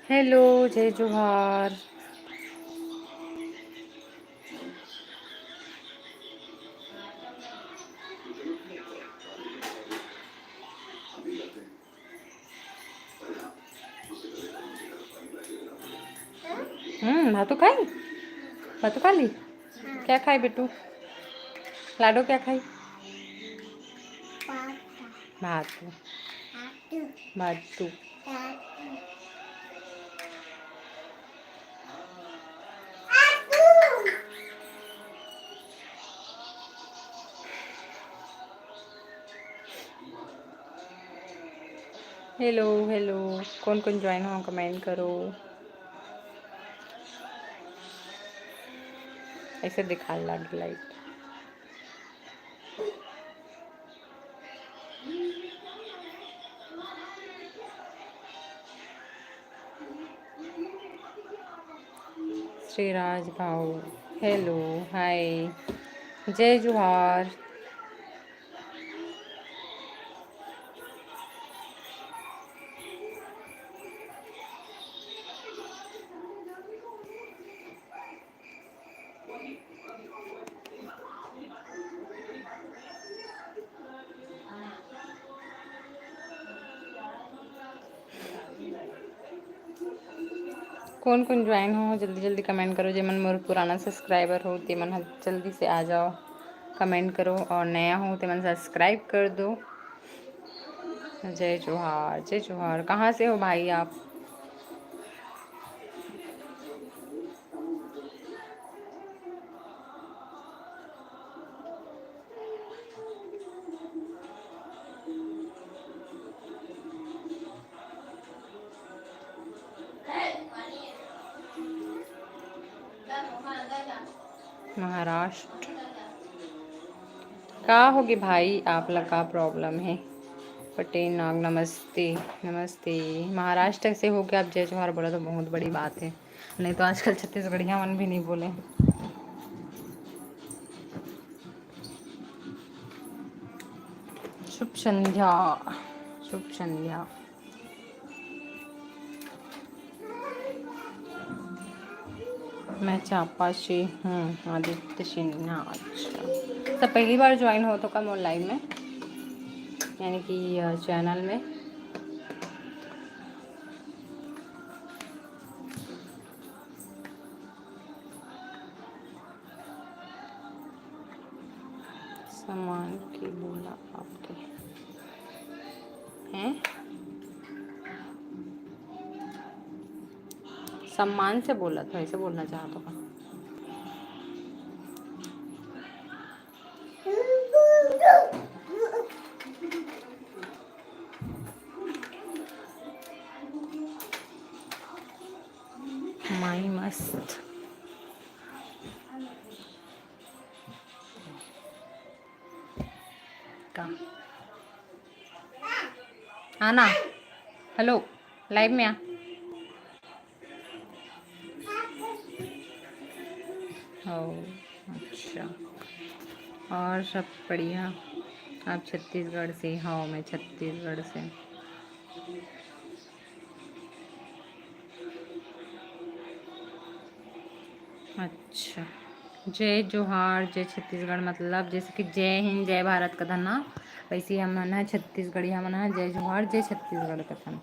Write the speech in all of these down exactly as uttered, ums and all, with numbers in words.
Hello, जय जोहार। हम्म, भातू खाई? भातू खा ली? हाँ। क्या खाई बेटू? लाडो क्या खाई? पापा। भातू। भातू। भातू। भातू। हेलो, हेलो, कोन कोन ज्वाइन हो, कमेंट करो। ऐसे दिखा लाग लाइट। श्रीराज भाऊ, हेलो, हाय, जय जोहार। कोन कोन ज्वाइन हो, जल्दी जल्दी कमेंट करो। जेमन मोर पुराना सब्सक्राइबर हो, तेमन ह जल्दी से आ जाओ, कमेंट करो, और नया हो, तेमन सब्सक्राइब कर दो। जय जोहार, जय जोहार। कहाँ से हो भाई आप? महाराष्ट्र। का होगे भाई, आप ला का प्रॉब्लम हे? पटेल नाग, नमस्ते। नमस्ते। महाराष्ट्र से होके आप जय जोहार बोला तो बहुत बड़ी बात है, नहीं तो आजकल छत्तीसगढ़िया मन भी नहीं बोले। शुभ संध्या, शुभ संध्या। मैं चांपा से हूँ, आदित्य सिन्हा। अच्छा, तो पहली बार ज्वाइन हो तो का मोर लाइव में, यानी कि चैनल में? सम्मान के बोला आपके हैं। सम्मान से बोला था, ऐसे बोलना चाहता था। माई मस्त। का? आना, हेलो, लाइव में आ। ओ, अच्छा, और सब बढ़िया? आप छत्तीसगढ़ से? हाँ, मैं छत्तीसगढ़ से। अच्छा, जय जोहार, जय छत्तीसगढ़, मतलब जैसे कि जय हिंद, जय भारत कथन ना, वैसे ही हमन ह छत्तीसगढ़ी, हमन ह जय जोहार, जय छत्तीसगढ़ कथन,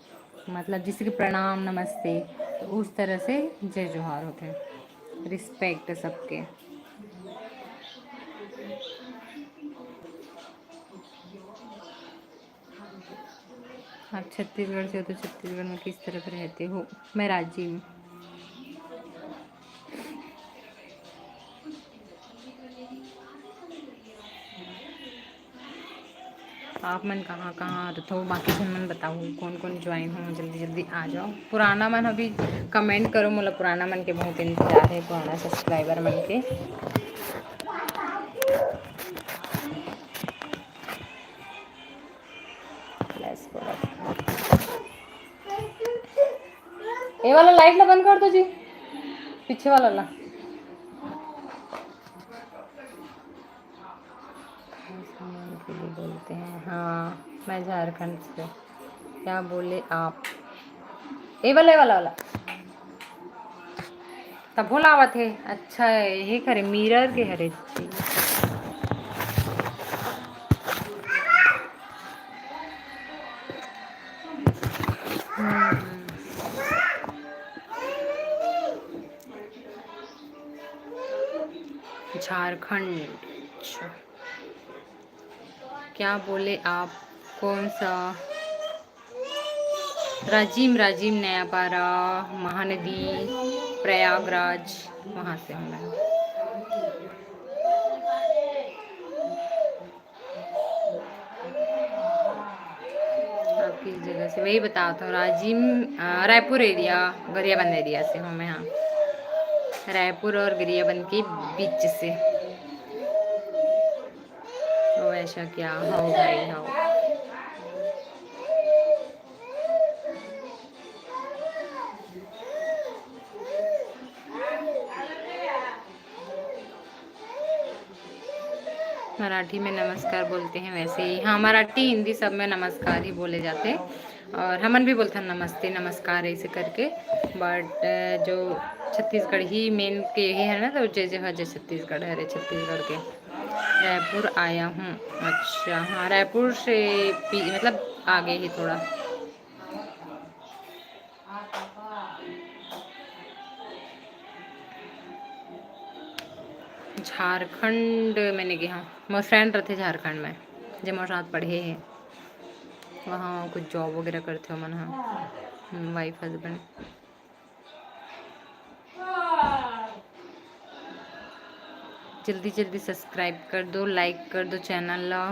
मतलब जैसे कि प्रणाम, नमस्ते, तो उस तरह से जय जोहार होथे। रिस्पेक्ट सबके। आप छत्तीसगढ़ से हो तो छत्तीसगढ़ में किस तरफ रहते हो? मैं रांची में। आप मन कहाँ कहाँ रथो, बाकी झन मन बताओ, कौन कौन ज्वाइन हो, जल्दी जल्दी आ जाओ। पुराना मन अभी कमेंट करो, मोला पुराना मन के बहुत इंतजार है, पुराना सब्सक्राइबर मन के। Let's go। ये वाला लाइट ला बंद कर दो जी, पीछे वाला ला। के लिए बोलते हैं। हाँ, मैं झारखंड से। क्या बोले आप? ए वाला, ए वाला, वाला। तभो लावत हे। अच्छा, ये करे मिरर के हरे जी। हम्म। झारखंड। अच्छा। क्या बोले आप? कौन सा? राजिम, राजिम, नयापारा, महानदी, प्रयागराज, वहाँ से हूँ मैं। आप किस जगह से? वही बतावत हूँ, राजिम, अ, रायपुर एरिया, गरियाबंद एरिया से हूँ मैं। हाँ, रायपुर और गरियाबंद के बीच से। ओ, ऐसा क्या? हो भाई, हो। मराठी में नमस्कार बोलते हैं वैसे ही। हाँ, मराठी, हिंदी सब में नमस्कार ही बोले जाते हैं। और हमन भी बोलथन नमस्ते, नमस्कार ऐसे करके। But, अ, जो छत्तीसगढ़ी मेन के यही है ना, तो जय जय हो, जय छत्तीसगढ़, हरे छत्तीसगढ़ के। रायपुर आया हूँ। अच्छा, हाँ, रायपुर से पी-, मतलब आगे ही थोड़ा। झारखंड में नहीं गए हूँ, मोर friend रथे झारखंड में, जे मोर साथ पढ़े हे, वहाँ कुछ job वगैरह करथे ओमन ह, हम्म, wife husband। जल्दी जल्दी subscribe कर दो, like कर दो channel ला।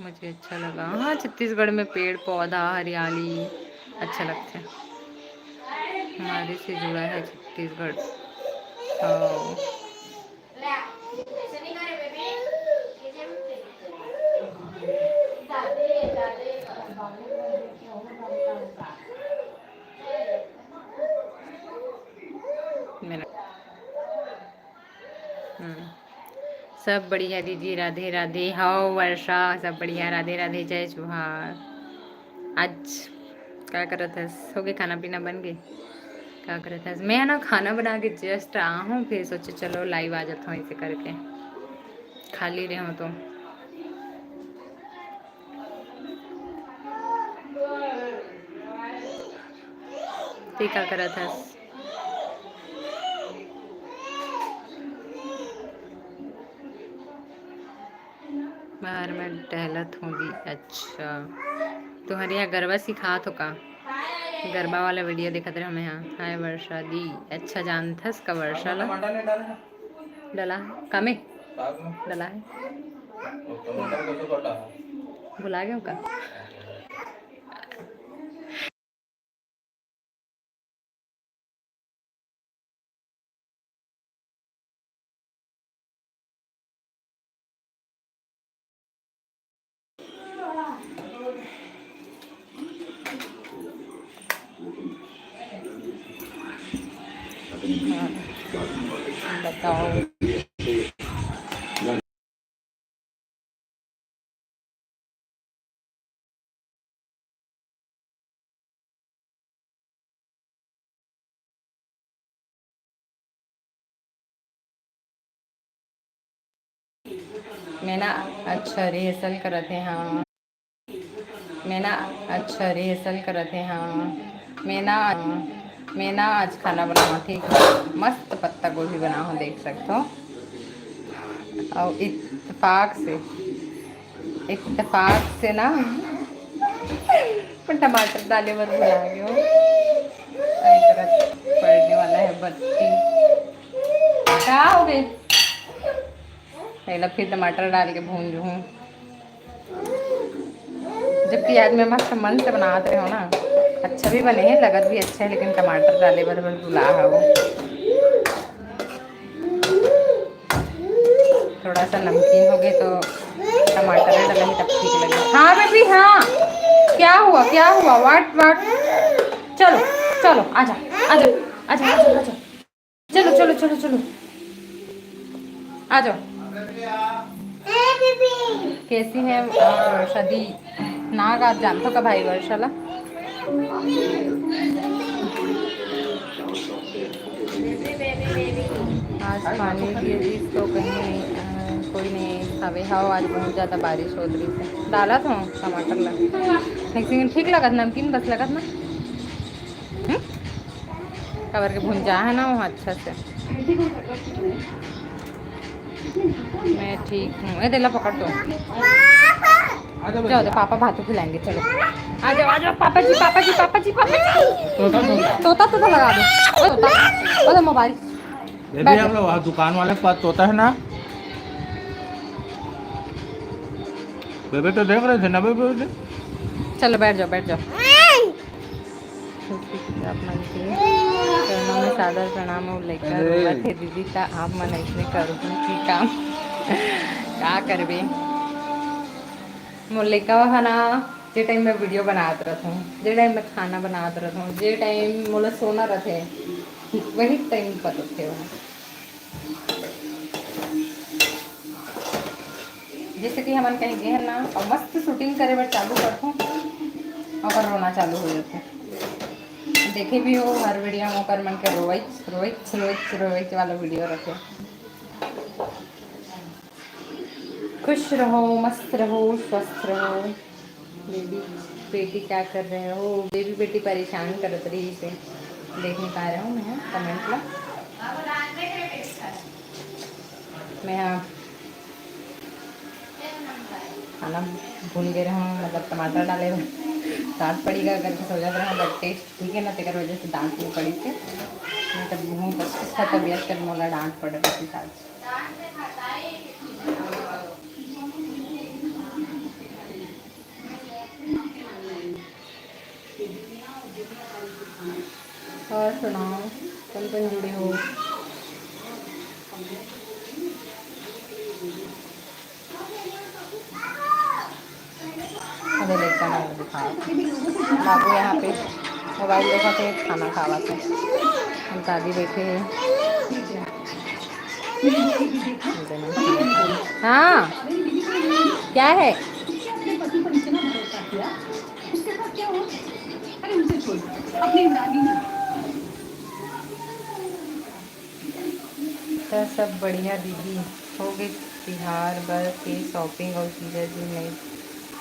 मुझे अच्छा लगा। हाँ, छत्तीसगढ़ में पेड़ पौधा, हरियाली अच्छा लगता है। हमारे से जुड़ा है छत्तीसगढ़। हाँ। मेरा हम्म। सब बढ़िया दीदी, राधे राधे। हव वर्षा, सब बढ़िया, राधे राधे, जय जोहार। आज का करत हस? हो गे खाना पीना बन गे? का करत हस? मैं ना खाना बना के just आ हूँ, फिर सोचे चलो live आ जाता हूँ ऐसे करके, खाली रहो तो। ते का करत हस? बाहर में टहलत हूँ दी। अच्छा, तुम्हारे यहाँ गरबा सिखात हो का? गरबा वाला video देखत रहे हमें। हाँ, हाय वर्षा दी, अच्छा जानथस का वर्षा ला? डला है? कामे? डला है? भुला गए का? बताओ। मैं ना अच्छा rehearsal करत हे, हाँ। मैं ना अच्छा rehearsal करत हे, हाँ। मैं ना, मैं ना आज खाना बनावत हे, मस्त पत्ता गोभी बनाहूँ, देख सकत हो। अउ इत्तेफाक से, इत्तेफाक से ना, मैं टमाटर डाले बर भुला गयो। ऐसा पड़ने वाला है बत्ती। का हो गए? पहला फिर टमाटर डाल के भूंजहूँ। जबकि आज मैं मस्त मन से बनात रहे हो ना, अच्छा भी बने है, लगत भी अच्छा है, लेकिन टमाटर डाले बर, बर भुला हो। थोड़ा सा नमकीन हो गए तो टमाटर डाला ही तब ठीक लगे। हाँ बेबी, हाँ, क्या हुआ, क्या हुआ? What, what? चलो, चलो, आजा, आजा, आजा, आजा, आजा। चलो, चलो, चलो, चलो, आ जाओ। कैसी है वर्षा दी? ना गा, जानथो का भाई वर्षा ला? आज पानी गिरिस तो कहीं, अ, कोई नहीं आवे। हव, आज बहुत ज्यादा बारिश होत रहिस हे। डालत हव टमाटर ला। लेकिन ठीक लगत, नमकीन बस लगत ना। हम्म? काबर के भुंजा है ना वो अच्छा से। मैं ठीक हूँ। ए, देला पकड़ तो। जाओ दे, पापा भातू खिलाएंगे, चलो। आ जाओ, आ जाओ, पापा जी, पापा जी, पापा जी, पापा जी। तोता, तोता। तोता, तोता लगा दो। ओ, तोता। ओ, तो मोबाइल। बेबी, बैठ हम जा। लोग वहाँ दुकान वाले के पास तोता है ना, बेबी तो देख रहे थे ना, बेबी, बेबी। चलो, बैठ जाओ, बैठ जाओ। आप मन के चरणों में सादर प्रणाम। मोर लइका अरे। रोवत हे, दीदी, त आप मन अइसने करहू कि काम। का करबे? मोर लइका ह ना, जे टाइम में वीडियो बनात रथों, जे टाइम में खाना बनात रथों, जे टाइम मोला सोना रथे, वही टाइम पतोथे ओला। जैसे कि हमन कहीं गे हन ना, और मस्त शूटिंग करे बर चालू करथों, ओकर रोना चालू हो जाथे। देखे भी हो हर वीडियो में ओकर मन के रोइच, रोइच, रोइच, रोइच वाला वीडियो रखे। खुश रहो, मस्त रहो, स्वस्थ रहो। बेबी, बेटी क्या कर रहे हो? बेबी, बेटी परेशान करत रहिस हे, देख नहीं पा रहे हो मैं कमेंट ला। मैं हाँ खाना भूल गए रहूँ, मतलब टमाटर डाले हुए डांट पड़ी गा करके सोचत रहूँ, but टेस्ट ठीक है ना, तेकर वजह से डांट नहीं पड़ी थी। मैं तब बहुत अच्छा तबीयत कर मोला डांट पड़ रही थी आज। और सुनाओ, कौन कौन जुड़े हो? अरे लइका मन दिखा, बाबू यहाँ पे मोबाइल देखत हे, खाना खावत हे, हम दादी बैठे हैं। हाँ, क्या है? त सब बढ़िया दीदी, हो गे तिहार बर के shopping अउ जीजा जी नइ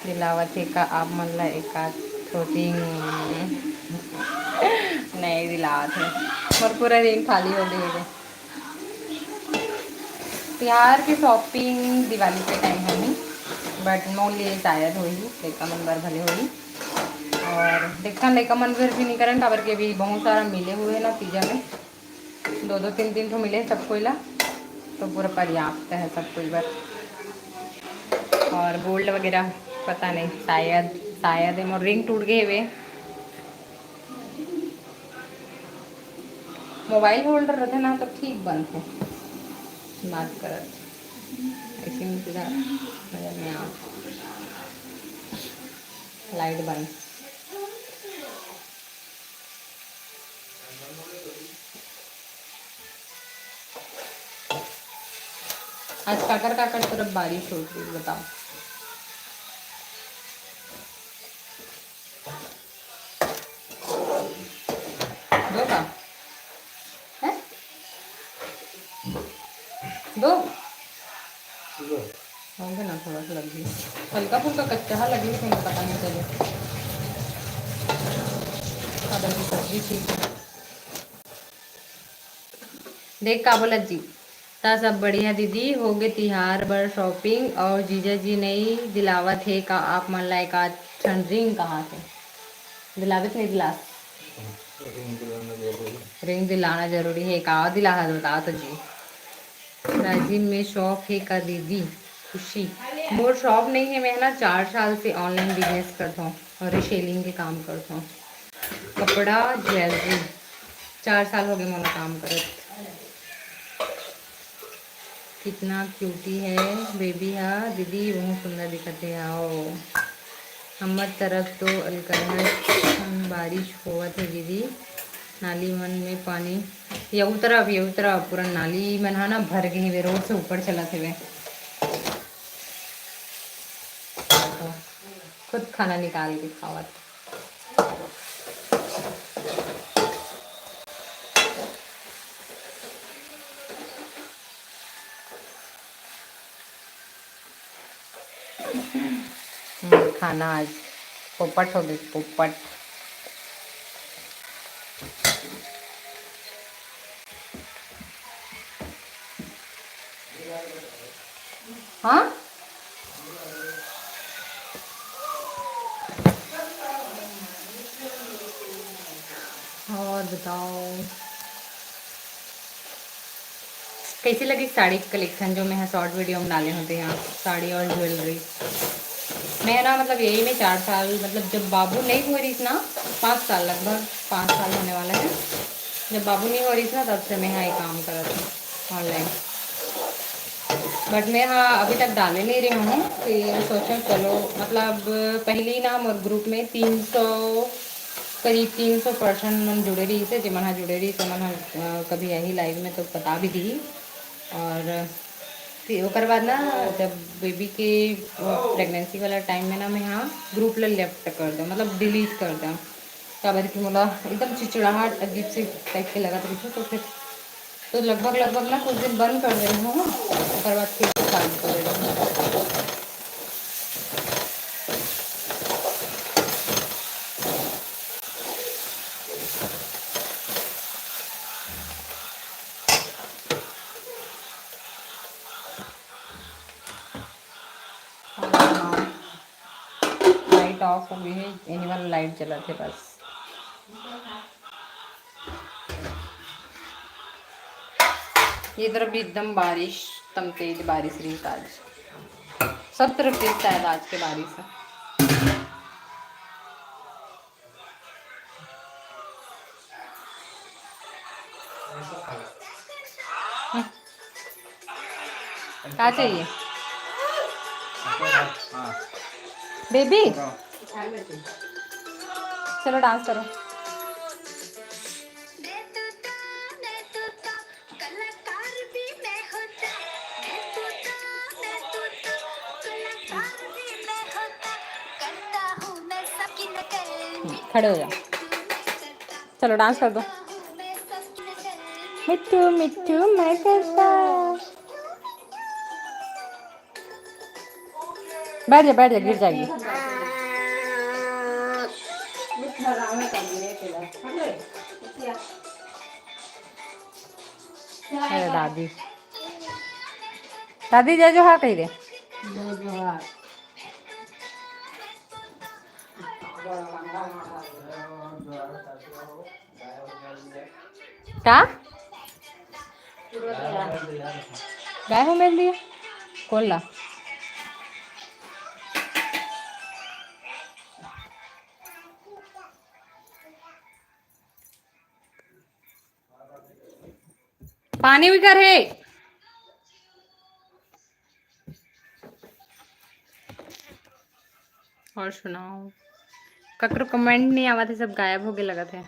दिलावत हे का आप मन ला एकाध ठो ring? नइ दिलावत हे, मोर पूरा ring खाली हो गे हे। तिहार के shopping दिवाली के टाइम होही, but मोर लिए शायद होही, लइका मन बर भले होही। और देखथन, लइका मन बर भी नइ करन, काबर के अभी बहुत सारा मिले हुए ना तीजा में, दो दो तीन तीन ठो मिले हे सब कोई ला, तो पूरा पर्याप्त है सब कोई बर। और gold वगैरह पता नहीं, शायद, शायद ए मोर ring टूट गए हुए। मोबाइल होल्डर रथे ना, तो ठीक बनथे बात करत, ऐसे में सीधा नजर में आ। लाइट बंद। आज काकर काकर तरफ बारिश होत रही, बताओ। दो का? हैं? दो? दो। होंगे ना, थोड़ा सा लग गई। हल्का फुल्का कच्चा हा लगी, लेकिन पता नहीं चले। अब अभी सब्जी ठीक है। देख का बोलत जी, त सब बढ़िया दीदी, हो गे तिहार बर shopping, और जीजा जी नई दिलावत हे का आप मन ला एक आध ठन ring कहा थे? दिलावे के नहीं दिलास? Ring दिलाना जरूरी है का? दिलास बता तो जी। राजिम में shop हे का दीदी? खुशी, मोर shop नहीं है, मैं ना चार साल से online business करता हूँ और reselling के काम करता हूँ, कपड़ा, jewellery। चार साल हो गए मोला काम करत। कितना क्यूटी है बेबी हा दीदी, बहुत सुंदर दिखत है। आओ, हमर तरफ तो अलकरहट बारिश होवत है दीदी, नाली मन में पानी। यहू तरफ, यहू तरफ पूरा नाली मन हा ना भर गए हवे, रोड से ऊपर चलत हवे। खुद खाना निकाल के खावत। हम्म, खाना आज पोपट हो गए, पोपट। हाँ, और बताओ, कैसे लगी साड़ी कलेक्शन जो मैं शॉर्ट वीडियो में डाले होते हैं, साड़ी और ज्वेलरी? मैं ना, मतलब, यही में चार साल, मतलब, जब बाबू नहीं हुए रहीस ना, पाँच साल, लगभग पाँच साल होने वाला है, जब बाबू नहीं हुए रहीस ना, तब से मैं यहाँ ये काम करत हूँ ऑनलाइन। बट मैं, हाँ, अभी तक डाले नहीं रही हूँ। फिर सोचा, चलो, मतलब, पहली ना मोर ग्रुप में तीन सौ, करीब तीन सौ पर्सन मन जुड़े रहीस हे, जेमन हा जुड़े रहीस, ओमन हा, अ, कभी यही लाइव में तो बता भी दी। और फिर ओकर बाद ना, जब बेबी के प्रेगनेंसी वाला टाइम में ना, मैं हाँ ग्रुप ला लेफ्ट कर दूँ, मतलब डिलीट कर दूँ, काबर कि मोला एकदम चिड़चिड़ाहट अजीब से टाइप के लगत रहिथे। तो फिर, तो लगभग, लगभग ना कुछ दिन बंद कर दे रही हूँ, ओकर बाद फिर से चालू कर दे रही हूँ। लाइट ऑफ हो गई है, एनी वाला लाइट जलत हे बस। ये तरफ भी एकदम बारिश, एकदम तेज बारिश रही आज। सब तरफ रही शायद आज के बारिश है। क्या चाहिए? बेबी, चलो डांस करो। खड़े हो जाओ, चलो डांस कर दो। मिट्ठू मिट्ठू मैं करता। बैठ जा, बैठ जा, गिर जाएगी। अरे दादी, दादी जय जोहार कही दे। का? गाय हो मेरे लिए? कौन ला? पानी भी कर हे। और सुनाओ, ककरो कमेंट नहीं आवत हे, सब गायब होके लगत हे।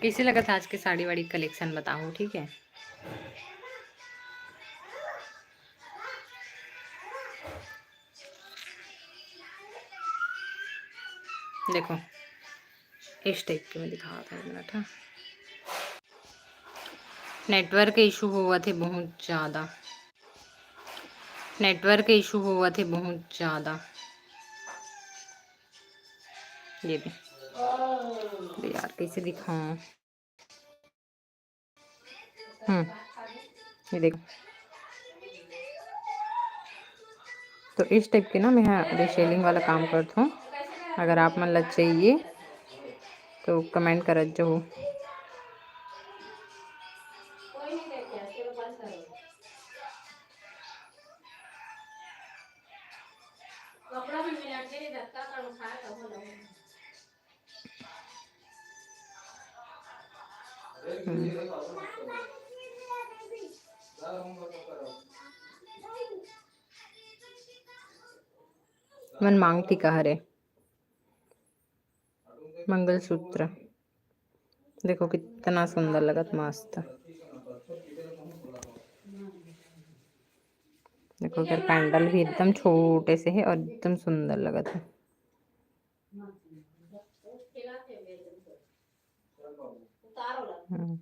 कैसे लगत आज के साड़ी वाड़ी कलेक्शन बताओ, ठीक है। देखो, इस टाइप के मैं दिखावत हूँ, एक मिनट, हाँ। नेटवर्क इशू होवत हे बहुत ज़्यादा, नेटवर्क इशू होवत हे बहुत ज़्यादा। ये भी, अरे यार, कैसे दिखाऊँ? हम्म, ये देखो, तो इस टाइप के ना मैं रीसेलिंग वाला काम करत हूँ। अगर आप मन ला चाहिए तो कमेंट करत जाओ। मन मांग टीका हरे, मंगलसूत्र। देखो कितना सुंदर लगत, मस्त। देखो, एकर पैंडल भी एकदम छोटे से हे और एकदम सुंदर लगत हे। हम्म।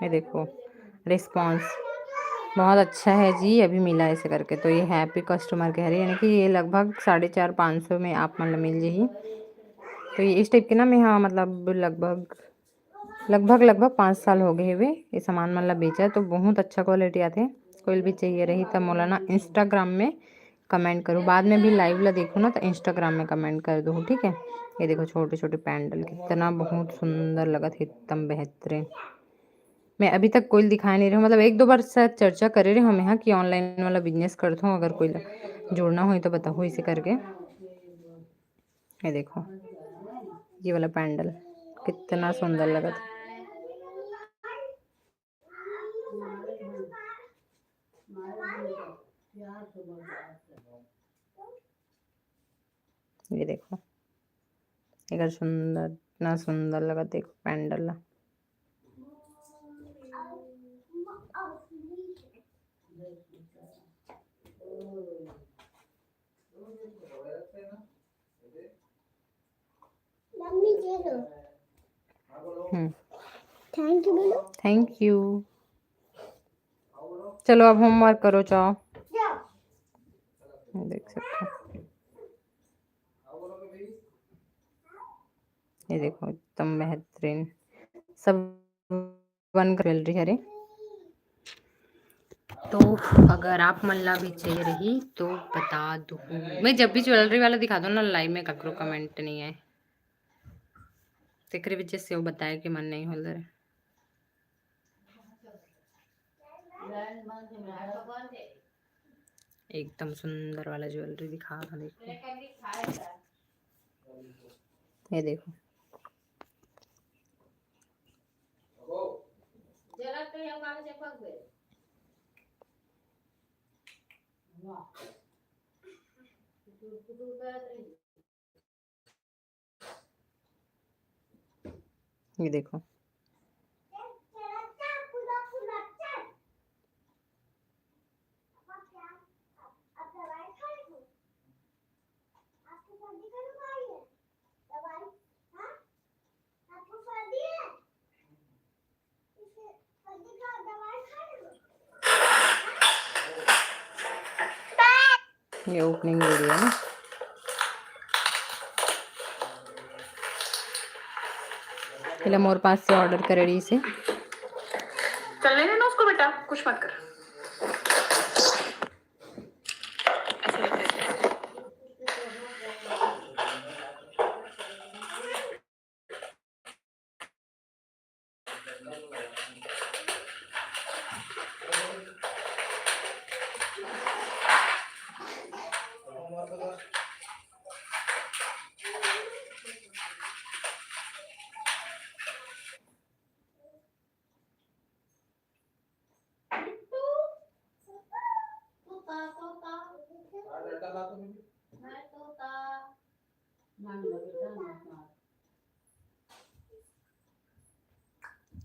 ये देखो, रिस्पॉन्स बहुत अच्छा है जी, अभी मिला ऐसे करके। तो ये हैप्पी कस्टमर कह रही है ना कि ये लगभग साढ़े चार पाँच सौ में आप मन ला मिल जाही। तो ये इस टाइप के ना, मैं, हाँ, मतलब, लगभग, लगभग, लगभग पाँच साल हो गए हुए ये सामान मन ला बेचा, तो बहुत अच्छा क्वालिटी आथे। कोई भी चाहिए रही, तब मोला ना Instagram में कमेंट करूँ, बाद में भी लाइव ला देखो ना, तो Instagram में कमेंट कर दो, ठीक है। ये देखो, छोटे छोटे पैंडल, कितना बहुत सुंदर लगत हे, एकदम बेहतरीन। मैं अभी तक कोई दिखाए नहीं रही हूँ, मतलब, एक दो बार शायद चर्चा करे रही हूँ मैं, हाँ, कि ऑनलाइन वाला बिजनेस करत हूँ, अगर कोई ला जुड़ना होही तो बताओ इसे करके। ये देखो, ये वाला पैंडल कितना सुंदर लगत। ये देखो, एकर सुंदर, इतना सुंदर लगत, देखो पैंडल ला। मम्मी, दे दो। हम्म। थैंक यू बोलो। Thank you. चलो, अब होमवर्क करो, जाओ। जाओ। देख सकते हो, ये देखो, एकदम बेहतरीन सब बन ज्वेलरी हरे। तो अगर आप मन ला भी चाहिए रही तो बता दो। मैं जब भी ज्वेलरी वाला दिखा दो ना लाइव में, ककरो कमेंट नहीं आए, तेकरे वजह से वो बताए कि मन नहीं होल रहे। एकदम सुंदर वाला ज्वेलरी दिखा था, देखो, ये देखो। ये देखो, ये ओपनिंग वीडियो है। एला मोर पास से ऑर्डर करे रही से। चलने देना उसको बेटा, कुछ मत कर।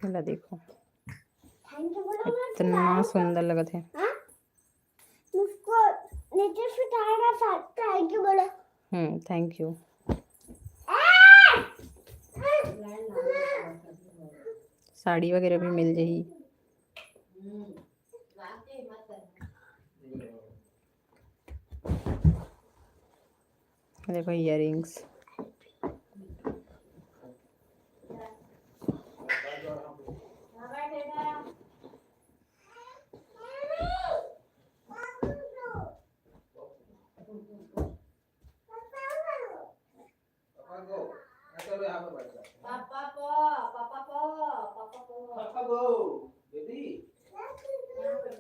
एला देखो, इतना सुंदर लगत है। हम्म, थैंक यू। साड़ी वगैरह भी मिल जाही। देखो, ईयरिंग्स।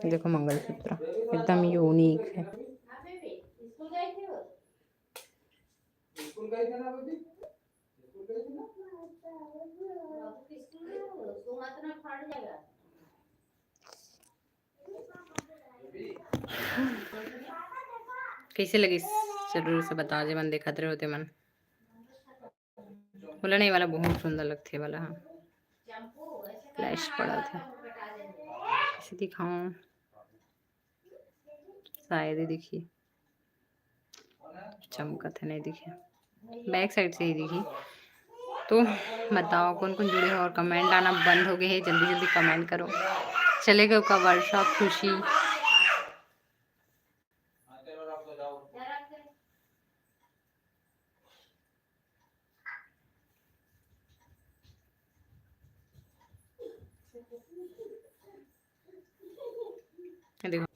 देखो, मंगलसूत्र एकदम यूनिक है। कइसे लगिस? जरूर से बता, जेमन देखत रहे होते मन। बोला नहीं, वाला बहुत सुंदर लगथे, वाला, हाँ, फ्लैश पड़त हे। कइसे दिखाऊं? शायद ही दिखी, चमकत हे, नहीं दिखे। बैक साइड से ही दिखी। तो बताओ, कौन कौन जुड़े हो और कमेंट आना बंद हो गए हैं, जल्दी जल्दी कमेंट करो। चले गए का वर्षा, खुशी। ये देखो।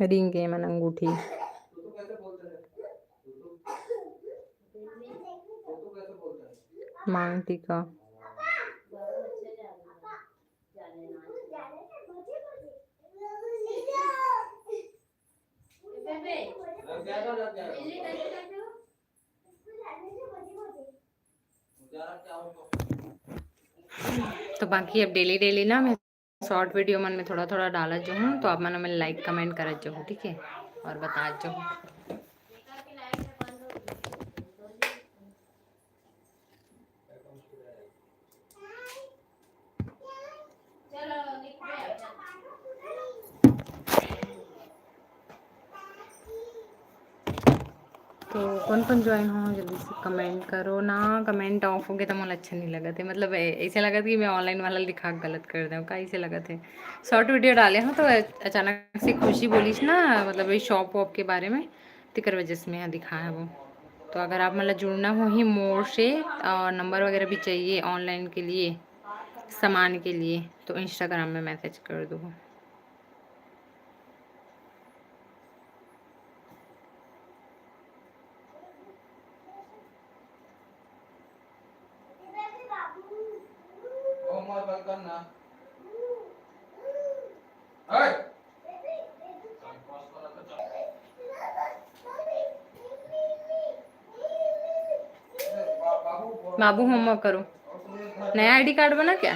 रिंग के मन अंगूठी। मांग टीका। तो बाकी अब डेली डेली ना मैं शॉर्ट वीडियो मन में थोड़ा थोड़ा डालत जाहूँ, तो आप मन मन लाइक कमेंट करत जाहू, ठीक है, और बतात जाहू। तो कौन कौन ज्वाइन हो, जल्दी से कमेंट करो ना। कमेंट ऑफ हो गया तो मोला अच्छा नहीं लगत है, मतलब ऐसे लगत कि मैं ऑनलाइन वाला दिखा के गलत कर दूँ का, ऐसे लगत है। शॉर्ट वीडियो डाले हूँ तो अचानक से खुशी बोलीस ना, मतलब ये शॉप वॉप के बारे में, तेकर वजह से मैं यहाँ दिखाया वो। तो अगर आप मतलब जुड़ना हो ही मोर से और नंबर वगैरह भी चाहिए ऑनलाइन के लिए, सामान के लिए, तो इंस्टाग्राम में मैसेज कर दो। बाबू होमवर्क करो। नया आईडी कार्ड बना क्या?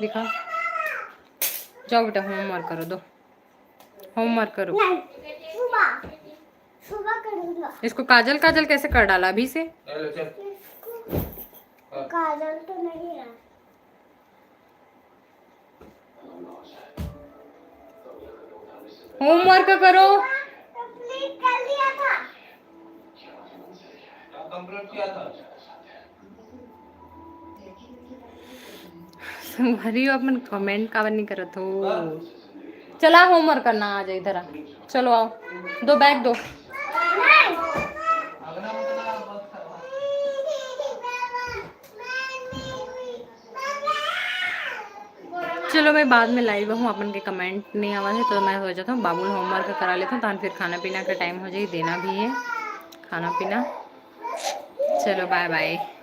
दिखाओ। जाओ बेटा, होमवर्क करो, दो होमवर्क करो। नहीं, सुबह, सुबह करूँगा। इसको काजल काजल कैसे कर डाला अभी से? काजल तो नहीं है। होमवर्क करो। कंप्लीट कर लिया था। क्या कंप्लीट किया था? संगवारी हो, अपन कमेंट काबर नहीं करत हो? चला, होमवर्क करना आ जाए इधर आ। चलो आओ, दो बैग दो। चलो, मैं बाद में लाइव हूँ, अपन के कमेंट नहीं आवा है, तो मैं हो जाता हूँ, बाबू ल होमवर्क करा लेता हूँ, तहन फिर खाना पीना का टाइम हो जाए, देना भी है खाना पीना। चलो, बाय बाय।